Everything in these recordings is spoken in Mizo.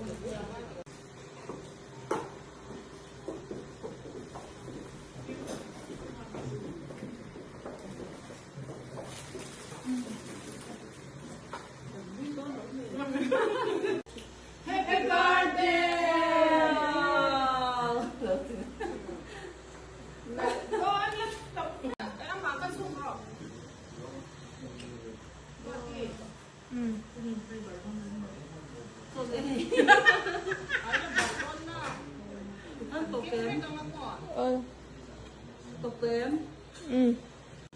Happy birthday!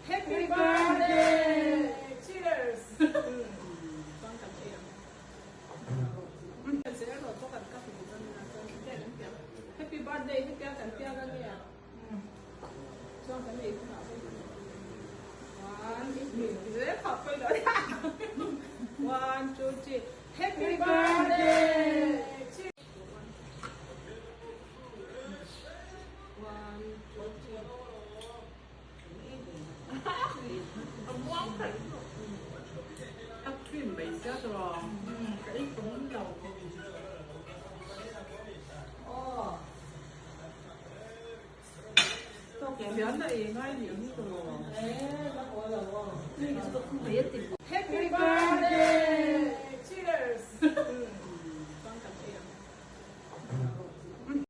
Happy birthday! Cheers! Happy birthday hetia kan piang a nia chuan kan ei hunah one one two three happy birthday one two three Happy birthday!